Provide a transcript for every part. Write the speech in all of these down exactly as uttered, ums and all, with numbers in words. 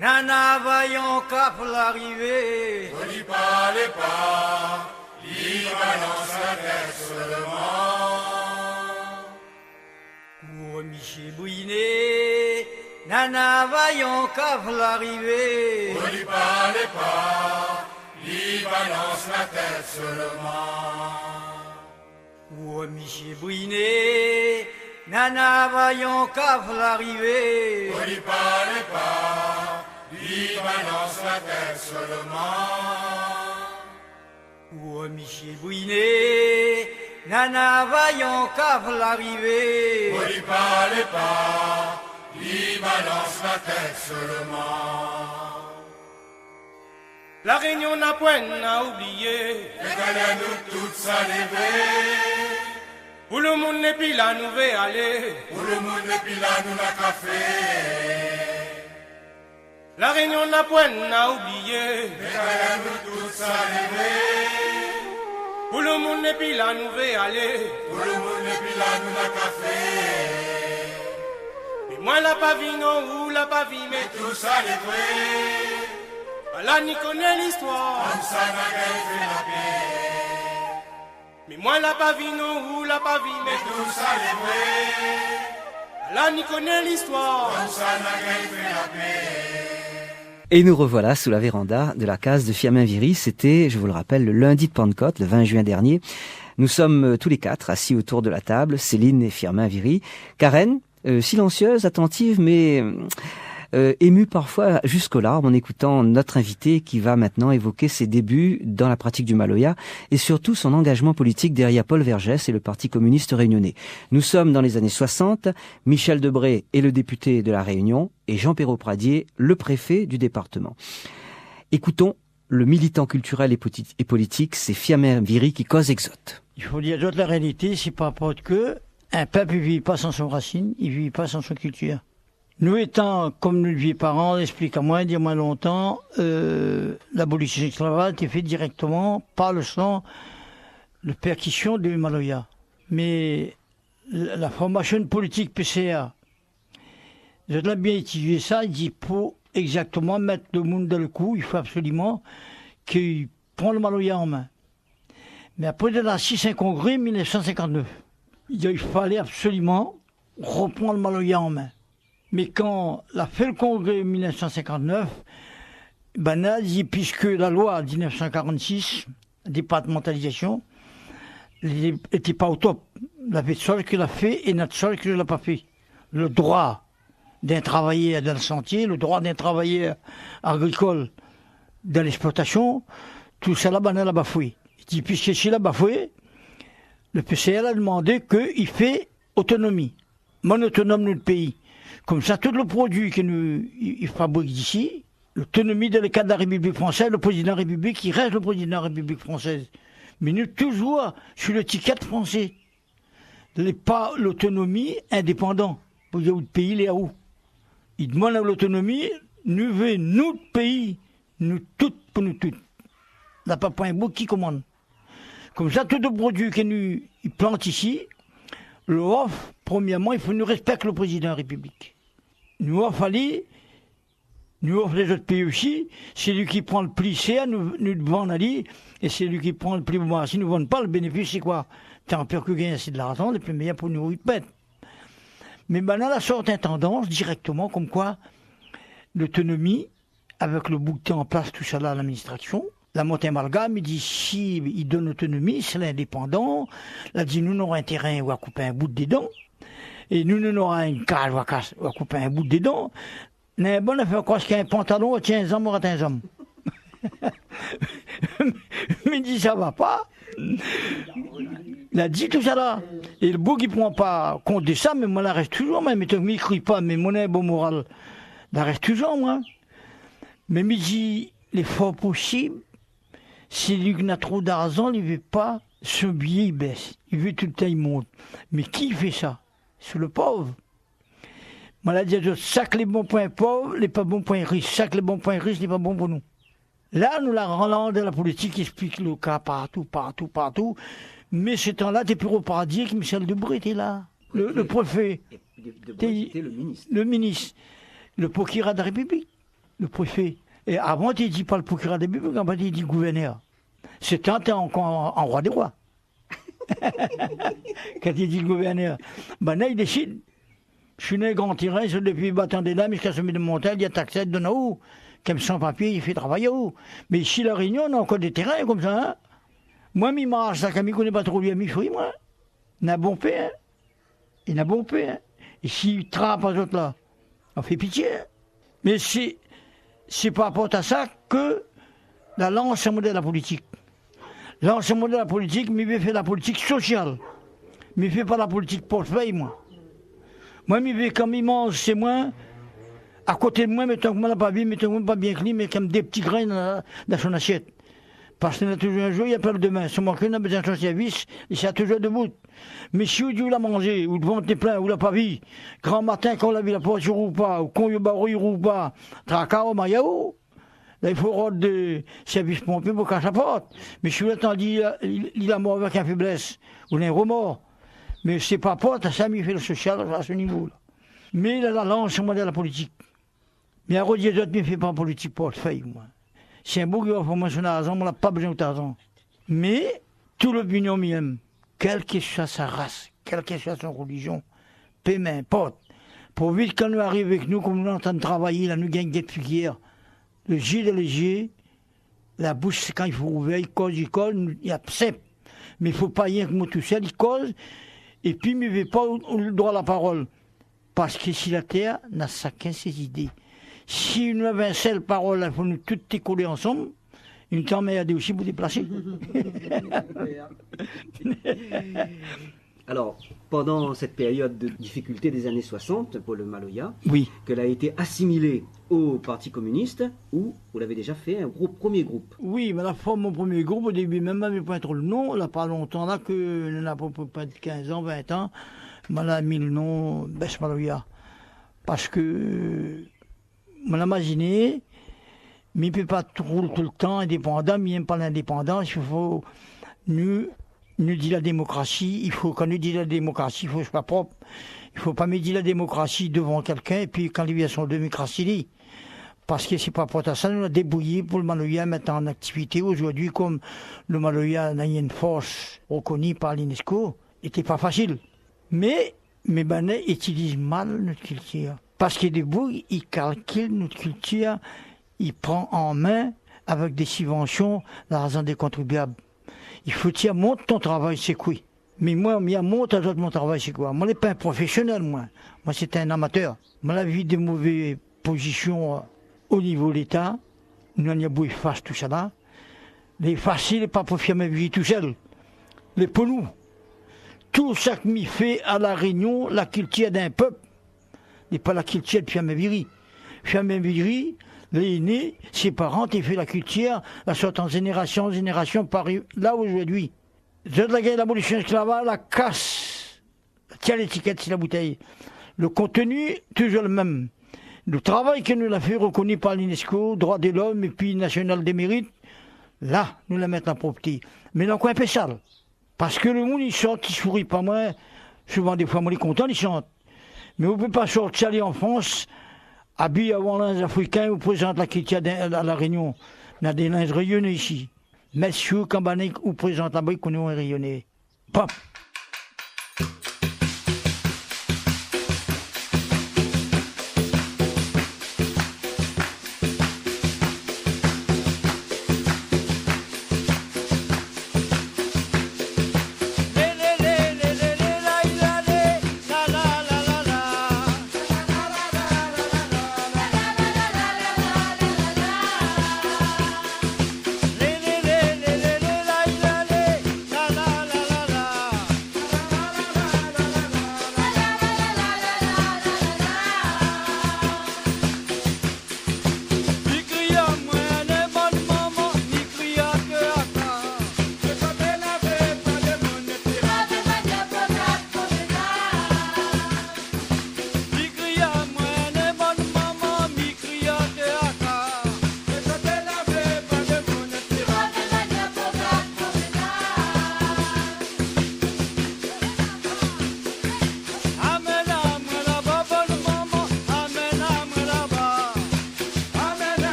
Nana vayan kaf larivé. Oli parl pa, li balans la tèt solman. Kour misié Briné, nana vayan kaf larivé. Oli parl pa, li balans la tèt solman. Kour misié Briné, nana vayan kaf larivé. Oli parl pa, li balans la tèt solman. Kour misié Briné, nana vayan kaf larivé. Oli parl pa, li balans la tèt solman. La Rényon na poin na oublié. Mé kan nou tout sa lévé. Pou lo moun épi la nou vé alé. Pou lo moun épi la nou na kafé. La Rényon na poin na oublié. Mé kan nou tout sa lévé. Pou lo moun épi la nou vé alé. Pou lo moun épi la nou na kafé. Mé moin la pa vi, non, ou la pa vi, mé tout sa lé vré. Ala ni koné listwar. Konmsa na gingn fé lapé. Mé moin la pa vi, non, ou la pa vi, mé tout sa lé vré. Ala ni koné listwar. Konmsa na gingn fé lapé. Et nous revoilà sous la véranda de la case de Firmin Viry. C'était, je vous le rappelle, le lundi de Pentecôte, le vingt juin dernier. Nous sommes, euh, tous les quatre assis autour de la table, Céline et Firmin Viry. Karen, euh, silencieuse, attentive, mais, euh, émue parfois jusqu'aux larmes en écoutant notre invité qui va maintenant évoquer ses débuts dans la pratique du maloya et surtout son engagement politique derrière Paul Vergès et le Parti communiste réunionnais. Nous sommes dans les années soixante, Michel Debré est le député de La Réunion et Jean-Pierre Pradier, le préfet du département. Écoutons le militant culturel et poti-, et politique, sé Firmin Viry ki koz èk zot. I fo dir azot la réalité, sé pa rapor ke in pèp i viv pa san son rasine, i viv pa san son kiltir. Nou étan, konm nout vié paran èksplik amoin, di amoin lontan, euh, labolision de lésklavaj té fé dirèkteman par le sang, le pèrkision de maloya. Mé la, la formasion politik P C R, zot la bien étidié sa, i di pou égzakteman mèt lo moun dan lo kou, i fo absoliman ke i pran lo maloya an min. Mé apré, dan la sis in kongré mil nèf san sinkant-nèf, i di, i falé absoliman ropran lo maloya an min. Mé kan la fé lo kongré mil nèf san sinkant-nèf, banna la di, piske la loi mil nèf san karant-sis, départmantalizasion, lété, lété pa o top. Lavé de shoz ke la fé é na de shoz ke la pa fé. Lo droi d'in travayèr dan lo santié, lo droi d'in travayèr agrikol dan léksploitasion, tousala, banna la bafoué. I di, piske si la bafoué, lo P C R la demandé ke i fé otonomi. Mon otonom nout péi. Konmsa, tout lo produi ke nou, i, i fabrik isi, lotonomi dan lo kad la Répiblik fransèz, lo prézidan la Répiblik, i rès lo prézidan la Répiblik fransèz. Mé nou touzour su létikèt fransé. Lé pa lotonomi, indépandan. Pou dir out péi lé aou. I demann aou lotonomi, nou vé nout péi, nou tout pou nou tout. La pa poin boug ki komann. Konmsa, tout lo produi ke nou, i plant isi, lo of, promièrman, i fo nou rèspèk lo prézidan la Répiblik. Nou of ali, nou of lézot péi osi, sélui ki pran lo pli shèr, nou, nou vann ali, é sélui ki pran lo pli ba, si nou vann pa, lo bénéfis sé koi ? Tan pèr ke gingn asé de larzan, lé pli méyèr pou nou ritmèt. Mé banna la sort in tandans dirèkteman, konmkoi lotonomi, avèk lo boug té an plas, tousala, ladministrasion, la mont in malgam, i di, si i donn lotonomi, sé lindépandan, la di, nou, nou nora intéré a koup in bout dedan, é nou, nou nora in kaz a kas, a koup in bout dedan. Néna in bon afèr, koi, si in pantalon, tien, in zanm, rat in zanm. Mi di, sa va pa. La di tousala. É lo boug i pran pa kont de sa, mé moin, la rès touzour, mé, mé mi kri pa, mé moin néna in bon moral. La rès touzour, moin. Mé mi di, lé for posib, sélui ki na tro d'arzan, li vé pa son biyé i bès. Li vé toultan i mont. Mé ki fé sa ? Sé lo pov. Moin la di azot, sak lé bon pou in pov, lé pa bon pou in rish. Sak lé bon pou in rish, lé pa bon pou nou. La, nou la rann dan la politik, èksplik lo ka partou, partou, partou. Mé sé tan-la, té Pierrot Pradier, Michel Debré té la. Lo, lo préfé. Debré, té lo minis. Lo minis. Lo prokirèr de la Répiblik. Lo préfé. É avan, té di pa lo prokirèr de Répiblik, avan té di gouvèrnèr. Sé tan té ankor an, an roi dé roi. Kan té di lo gouvèrnèr. Banna i désid. Si néna gran térin, sé dopi Bâton des Dames ziska Sommet des Montagnes, i a taksé, i donn aou. Kèm san papié, i fé travay aou. Mé isi La Rényon, néna ankor dé térin konmsa, in. Moin, mi marsh la, kan mi koné pa tro li, mi fri, moin. Na bonpé, in. É na bonpé, in. É si i trap azot la, i fé pitié, in. Mé sé, sé par rapor a sa ke la lans amoin dan la politik. Lans amoin dan la politik, mi vé fé la politik sosial. Mi fé pa la politik portfèy, moin. Moin, mi vé kan mi manz, sé moin, a koté de moin, mé tan ke moin la pa vi, mé tan ke moin pa bien kli, mé kan dé pti grin dan, dan son asièt. Parske néna touzour in zour, i apèl domin. Solman ke néna bezoin son sèrvis, li sar touzour dobout. Mé si ou di ou la manzé, ou vant lé plin, ou la pa vi, gran matin, kan ou la vi la port i rouv pa, ou kan ou baro i rouv pa, traka, ou mayao, la, i fo rod de sèrvis ponpié pou kas la port. Mé si ou la tandi, li, li la mor avèk in féblès, ou néna in remor. Mé sé par rapor a sa, mi fé lo sosial a se nivo la. Mé la, la lans amoin dan la politik. Mi ardi azot, mi fé pa politik portfèy, moin. Si in boug i ofèr amoin son larzan, moin la pa bezoin out larzan. Mé tout lopinion mi èm, kèlkesoi sa ras, kèlkesoi son relizion, pé m'inport. Pourvi ke kan nou ariv avèk nou, konm nou antrinn travay la, nou gingn gèt figir, lo zié dan lo zié, la boush, kan i fo ouvèr, i koz, i koz, nou, i aksèp. Mé i fo pa rienk moin tousèl i koz, épi mi vé pa ou, ou lo droi la parol. Parske si la tèr, na shakinn sé zidé. Si nou navé in sèl parol, la, fo nou tout té kolé ansanm, nou té anmèrdé osi pou déplasé. Alors, pendant cette période de difficulté des années soixante pour le maloya, Oui. qu'elle a été assimilée au Parti communiste, où vous l'avez déjà fait un groupe, premier groupe. Oui, moin la form mon promié group, o débi mèm, moin navé poin tro lo non, la pa lontan la ke, néna apépré kinz an, vin an, moin la mi lo non Bès Maloya. Parske, moin la imaziné, mi pé pa roul toultan indépandan, mi èm pa lindépandans, i fo nou, nou di la démokrasi, i fo, kan nou di la démokrasi, i fo soi prop. I fo pa mi di la démokrasi dovan kèlkin, épi kan li vien son do, mi kras si li. Parske sé par rapor a sa, nou la débrouy pou lo maloya mèt an aktivité ojourdui, konm lo maloya na in fors rekoni par l'UNESCO, lété pa fasil. Mé, mé banna i itiliz mal nout kiltir. Parske dé boug i kalkil nout kiltir, i pran an min avèk dé sibvansion, larzan dé kontribiab. I fo ti amont ton travay sé koué. Mé moin, mi amont azot mon travay sé koué. Moin lé pa in profésionèl, moin. Moin sé in amatèr. Moin la vi dé mové pozision, euh, o nivo Léta. Nou la ni pou éfas tousala. Lé fasil, lé pa pou Firmin Viry tousèl. Lé pou nou. Tout sak mi fé a La Rényon, la kiltir d'in pèp, lé pa la kiltir de Firmin Viry. Firmin Viry, lé né, sé paran té fé la kiltir, la sort an zénérasion an zénérasion, pa ariv la ojourdui. Zot la gingn labolision lésklavaz, la kas, tir létikèt si la boutèy. Lo kontenu, touzour lo mèm. Lo travay ke nou la fé, rekoni par l'UNESCO, droi de lom, épi nasional de mérit, la, nou la mèt la propté. Mé la ankor in pé sal. Parske lo moun i sort, i souri pa moin, souvan défoi moin lé kontan, li sort. Mé ou pé pa sorti alé an Frans, abiy aou an linz afrikin, ou prézant la kiltir de, a La Rényon. Na dé linz rényoné isi. Mèt si ou, kan banna ou prézant laba, i koné ou lé rényoné. Pam.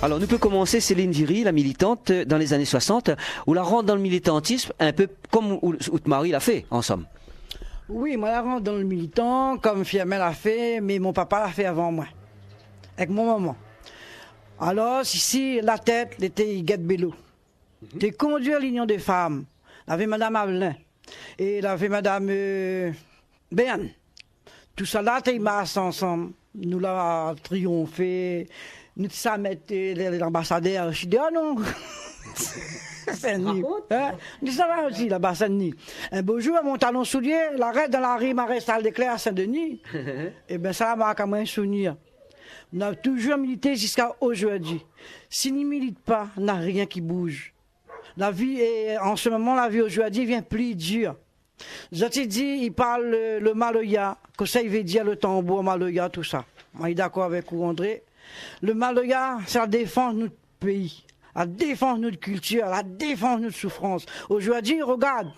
Alor, nou pé komansé, Céline Viry, la militant, dan lé zané soisant, ou la rant dan le militantism, in pé konm ou, out mari la fé, an som. Oui, moin la rant dan le militan, konm Firmin la fé, mé mon papa la fé avan moin, èk mon momon. Alor, isi, la tèt, lété Huguette Bellot. Té kondui l'Union des Femmes. Lavé madam Avelin. É lavé madam, euh, Béarn. Tousala té i marsh ansanm. Nou la triyonfé. Nou té sa mèt, euh, lé, lanbasadèr osi déor, non ? Sin-Dni. Rakont. Hein ? Nou té sa la osi, lanbasadèr Sin-Dni. In bo zour, mon talon soulié, la rès dan la ri Maréchal Leclerc a Sin-Dni. Ében, sa la mark amoin in souvnir. Nou la touzour milité ziska ojourdui. Si ni milit pa, na rien ki bouz. La vi, é an se moman, la vi ojourdui vien pli dir. Zot i di, i parl le, le maloya, kosa i vé dir le tanbour maloya, tousa. Moin lé dakor avèk ou, André. Le maloya, sé la défans nout péi, la défans nout kiltir, la défans nout soufrans. Ojourdui, rogard,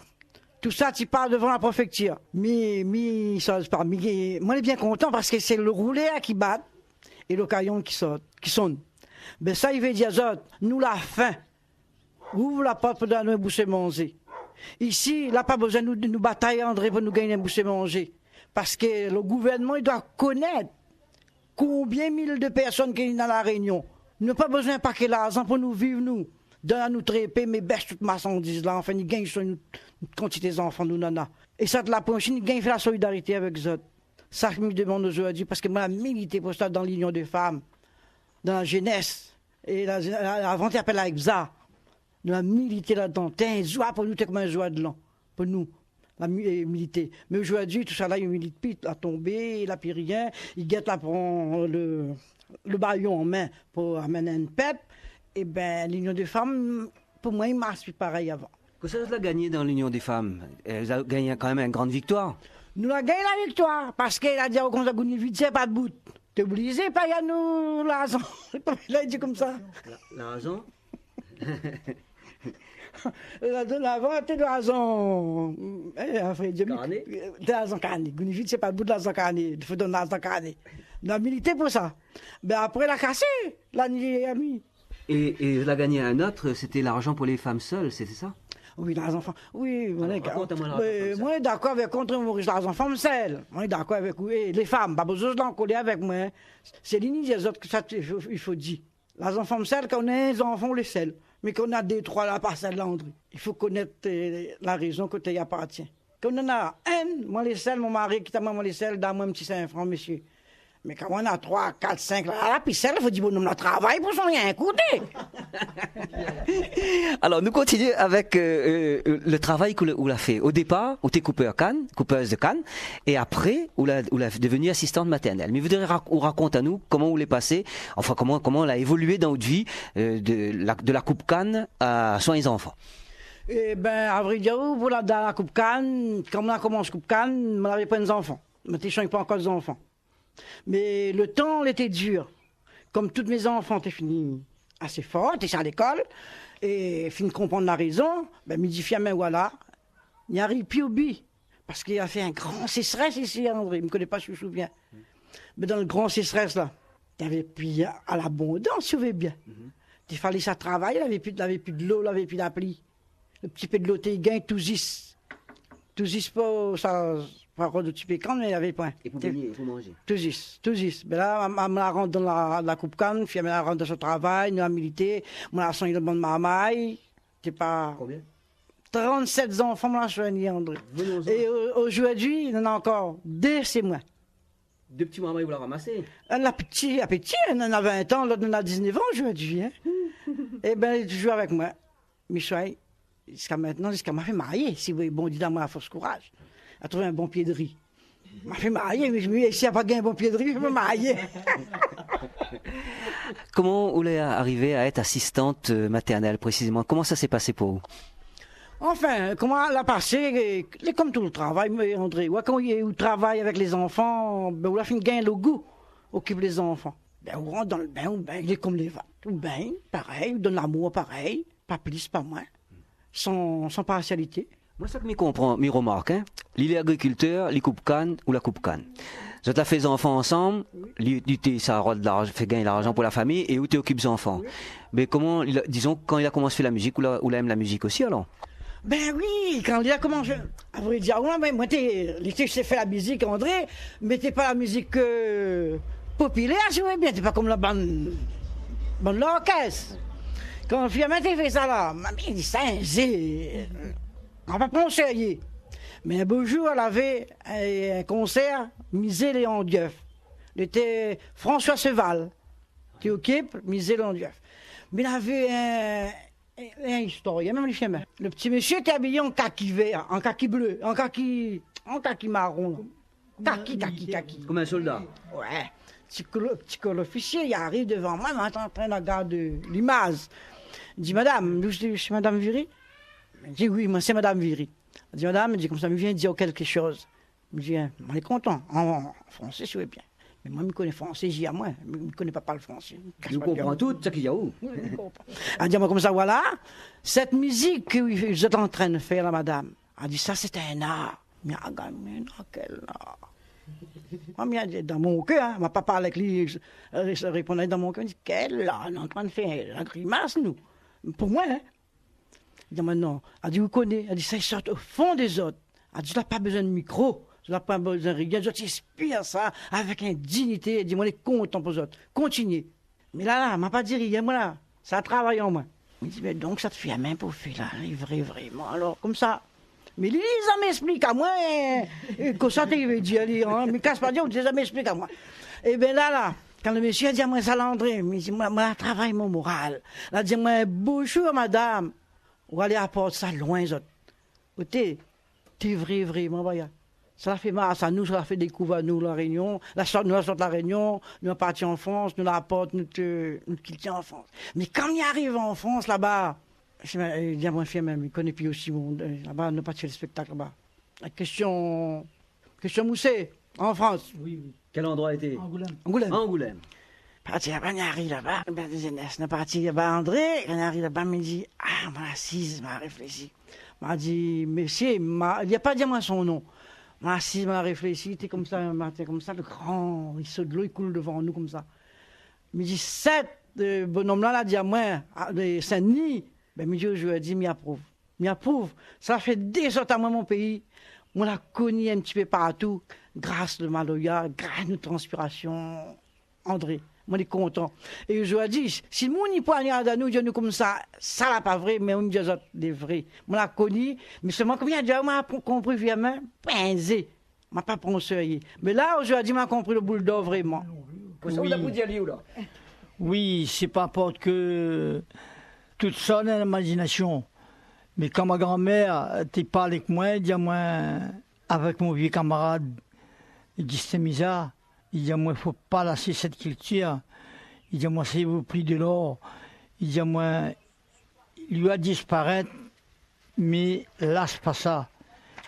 tousa ti par dovan la préfèktir. Mi, mi, sa, sé pa, mi, moin lé bien kontan parske sé le roulèr ki bat é le kayon ki sort, ki sonn. Bin sa i vé dir azot, nou la fin. Ouv la port pou donn anou in boushé manzé. Isi, la pa bezoin nou, nou batay, André, pou nou gingn in boushé manzé. Parske le gouvèrnman, i doi konèt konbien mil de pèrsone ki néna La Rényon. Nou pa bezoin in paké larzan pou nou viv, nou. Donn anou trépé, mé bès tout marsandiz la, anfin, ni gingn soign nout, nout kantité zanfan nou nana. É sa té la pran osi, ni gingn fé la solidarité avèk zot. Sa mi demann ojourdui, parske moin la milité pou sa dan l'Union des Femmes, dan la zénès. É la, la, avan té i apèl la EPSA. Nou la milité ladan. Té in zoi pou nou, té konm in zoi de lan. Pou nou, la mi-, é, milité. Mé ojourdui, tousala, i milit pi, la tonbé, la pi rien. I gèt la pran le, le bayon an min pou amenn in pèp. Ében, l'Union des Femmes, pou moin, i marsh pi parèy avan. Kosa zot la gagné dan l'Union des Femmes ? Eh, zot la gagné kan mèm in gran viktoir. Nou la gagn la viktoir, parske la di aou konmsa, Gounivit, sé pa d'bout. Té oblizé pèy anou larzan. La di konmsa. La, larzan ? La di larzan, té larzan, eh, an vré di, karné. Té larzan karné. Gounivit, sé pa d'bout, larzan karné. Fo donn larzan karné. Nou la milité pou sa. Bin apré, la kasé, la ni ami. É, é la gagné in ot, sété larzan pou lé fanm sèl, sé, sé sa ? Oui, larzan fanm. Oui, moin lé, rakont amoin larzan fanm sèl. Moin lé dakor avèk, kont Maurice, larzan fanm sèl. Moin lé dakor avèk ou. É lé fanm, pa bezoin d'ankolèr avèk moin, hein. Sé lini di azot ke sa, i fo, i fo di. Larzan fanm sèl, kan ou néna in zanfan, ou lé sèl. Mé kan ou néna dé, troi, la pa sèl, la, André. I fo konèt, euh, la rézon koté i apartien. Kan ou néna inn, moin lé sèl, mon mari kit amoin, moin lé sèl, donn amoin in ti sink fran, mésyé. Mé kan ou néna troi, kat, sink, la, la pi sèl, fo di bonom la travay pou son rien kouté. Alor, nou kontinié avèk, euh, euh, le travay ke ou la, ou la fé. O dépar, ou té koupèr kann, koupèz de kann, é apré, ou la, ou la devni asistant matèrnèl. Mé voudré rak-, ou rakont anou koman ou lé pasé, anfin, koman, koman la évolié dan out vi, euh, de la, de la koup kann a soign zanfan. Ében, a vré dir, pou la, dan la koup kann, kan moin la komans koup kann, moin lavé pwin zanfan. Moin té soign pa ankor zanfan. Mé le tan lété dir. Kom tout mé zanfan té fini asé for, té sa lékol, é fine konprann la rézon, bin, mi di Firmin, voilà, ni ariv pi o bi. Parske la fé in gran sésrès isi, André, mi koné pa si ou souvien. Mé dan le gran sésrès la, té navé pli a labondans, si ou vé bien. Té falé sa travay, lavé pi, lavé pi dolo, lavé pi la pli. Le ti pé dolo té i gingn touzis. Touzis pou sa, pa ankor de ti pé kann, mé lavé pwin. É pou bingné, é pou manzé. Touzis, touzis. Bin la, ma, ma, ma la rant dan la, la koup kann, Firmin la rant dan son travay, nou la milité, moin la soign le bann marmay, té pa... Konbien ? Trannsèt zanfan, moin la soigné, André. Venons-en. É o-, ojourdui, néna ankor dé, sé moin. Dé ti marmay ou la ramasé ? Inn la piti, la piti, inn néna vin an, lot néna diznèf an ojourdui, hein. Ében, lé touzour avèk moin. Mi soign, ziska mintnan, ziska ma fé marié, si Bondié la donn amoin la fors, kouraz. La trouv in bon pié de ri. Ma fé marié, mé, mé si la pa gingn bon pié de ri, ma fé marié. Koman ou lé arivé a èt asistant, euh, matèrnèl, présizeman ? Koman sa la pasé pou ou ? Anfin, koman la pasé, lé kom tout le travay, mé André, ouais, kan ou, ou travay avèk lé zanfan, bin, ou la fine gingn le gou okip lé zanfan. Bin, ou rant dan le bin, ou bingn, lé kom lé vat. Ou bingn, parèy, ou donn lamour parèy, pa plis, pa mwin, san, san parsialité. Mwin, sak mi konpran, mi romark, hein, li lé agrikiltèr, li koup kann, ou la koup kann. Zot la fé zanfan ansanm, li, li té sa rod larz-, fé gingn larzan pou la fami é ou té okip zanfan. Mé koman, li la, dizon, kan li la komans fé la mizik, ou la, ou la èm la mizik osi alor ? Bin oui, kan li la komans, a vré dir, moin, moin té, li té sé fé la mizik, André, mé té pa la mizik, eu, popilèr, si ou vé bien, té pa kom la bann, bann lorkès. Kan Firmin té fé sa la, ma mi di sa, in zé, ma pa pran o sérié. Mé in bo zour, lavé in, in konsèr, mizé Léon Dieuf. Li té François Seval té okip, mizé Léon Dieuf. Mé lavé in, in, in istorien, mèm li fé mèm. Lo ti mésyé té abiyé an kaki vèr, an kaki blé, an kaki, an kaki maron, la. Kaki, kaki, kaki. Kom in solda. Oué. Ti kol-, ti kolofisié, li ariv dovan moin, moin té antrin rogard limaz. Li di : « Madam, zot sé madam Viry ? » Mi di : « Oui, moin sé madam Viry. » Li di : « Madam, mi di, komsa, mi vien dir kèlkshoz. » Mi di : « In, moin lé kontan. » An, an fransé, si ou vé bien. Mé moin, mi koné fransé, zis amoin. Mi, mi koné pa parl fransé. Mi konpran pa tout sak i di aou. Oui, mi konpran. Li di amoin komsa : « Voilà, sèt mizik ke zot lé antrin fé la, madam. » Li di : « Sa sé in ar. » Mi di : « Agar, mé non, kèl ar ? » Moin, mi di, dan mon kèr, in, ma pa parl avèk li, eu, réponn dan mon kèr, mi di : « Kèl ar ? Nou lé antrin fé la grimas, nou. » Pou moin, in. Li di amoin : « Non. » Li di : « Ou koné ? » Li di : « Sa i sort o fon de zot. » Li di : « Zot la pa bezoin mikro, zot la pa bezoin rien, zot i inspir sa avèk in dignité. » Li di : « Moin lé kontan pou zot. Kontinié. » Mé la, la, ma pa di rien, moin la, sa travay an moin. Mi di : « Mé donk, sa té fé la min pou fé la, lé vré, vréman. » Alor, komsa. Mé li, li la zamé ésplik amoin, eu, kosa té vé dir, li, in. Mi kas pa di, li la zamé ésplik amoin. Ébin la, la, kan lo mésyé la di amoin sa, André, mi di : « Moin, moin la travay mon moral. » La di amoin : « Bonzour, madam. Ou alé aport sa loin, zot. » Oté, té vré, vréman, baya. Sa la fé mars anou, sa la fé dékouv anou La Rényon. La sort, nou la sort La Rényon, nou la parti an Frans, nou la aport nout, eu, nout kiltir an Frans. Mé kan mi ariv an Frans, laba, sé, eu, li di amoin, Firmin, mi koné pi osi moun, eu, laba, nou la parti fé lo spéktak laba. La késtion, késtion mousé, an Frans. Oui, oui. Kèl landroi lété ? Angoulèm. Angoulèm. Angoulèm. Parti laba, nou ariv laba, bin, dé zénès, nou la parti laba, André, kan nou ariv laba, mi di : « A, moin la asiz, ma la réfléshi. » Ma di : « Mésyé, ma », li la pa di amoin son non. Ma la asiz, ma la réfléshi, té komsa, in matin komsa, lo gran riso dolo i koul dovan nou komsa. Mi di : « Sèt, eu, bonom la, la di amoin, a, de Sin-Dni. » Bin, mi di : « Ojourdui, mi aprouv. Mi aprouv. Sa la fé dézord amoin mon péi. Moin la koni in ti pé partou, gras lo maloya, gras nout transpirasion. André, moin lé kontan. » É ojourdui, si moun i poignard anou, i di anou komsa, sa la pa vré, mé moin mi di azot, lé vré. Moin la koni, mé solman, konm li la di, moin la konpri, vréman, pinzé. Ma pa pran o sérié. Mé la, ojourdui, ma konpri lo boul dor vréman. Kosa ou la pou dir ali, ou la ? Oui, sé pa inport ke tout sa dan limazinasion. Mé kan ma granmèr té parl èk moin, di amoin, avèk mon vié kamarad Gustin Mizard, li di amoin : « Fo pa las sèt kiltir. » Li di amoin : « Sé vo pri de lor. » Li di amoin : « Li va disparèt, mé las pa sa. »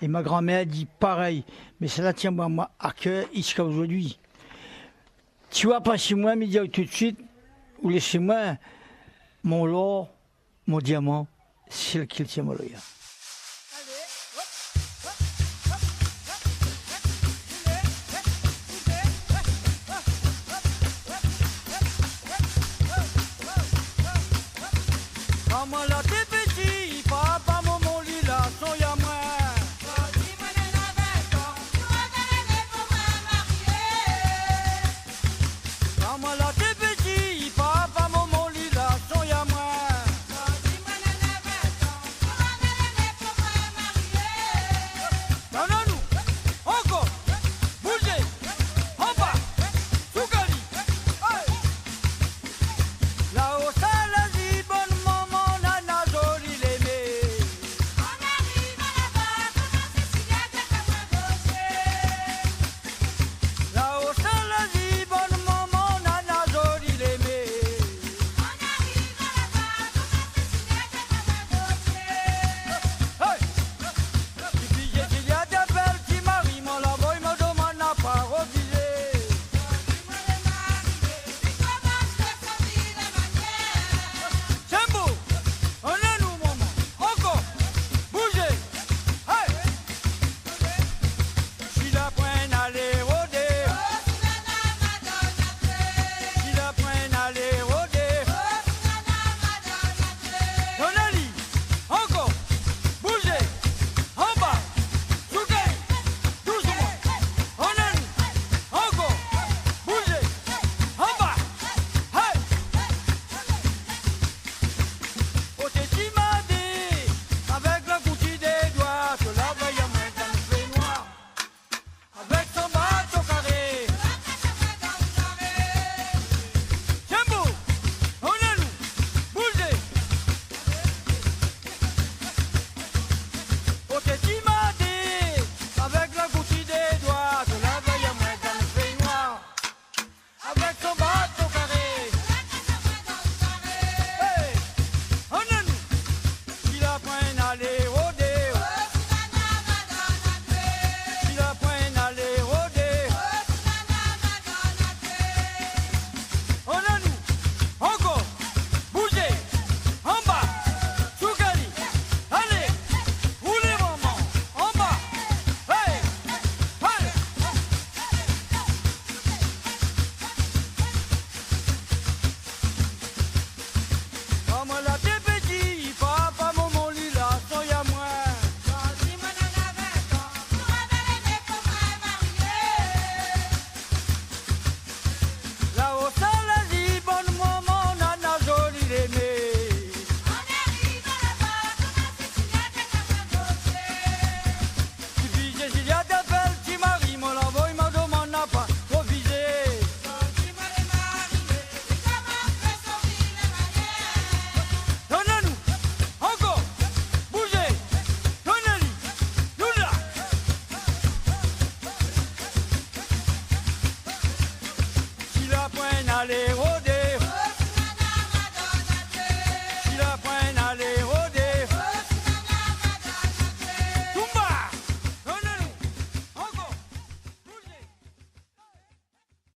É ma granmèr di parèy, mé sa la tien amoin a kèr ziska ojourdui. « Ti va pa si moin, mi di aou tout suit, ou lès amoin, mon lor, mon diaman, sé lo kiltir maloya. »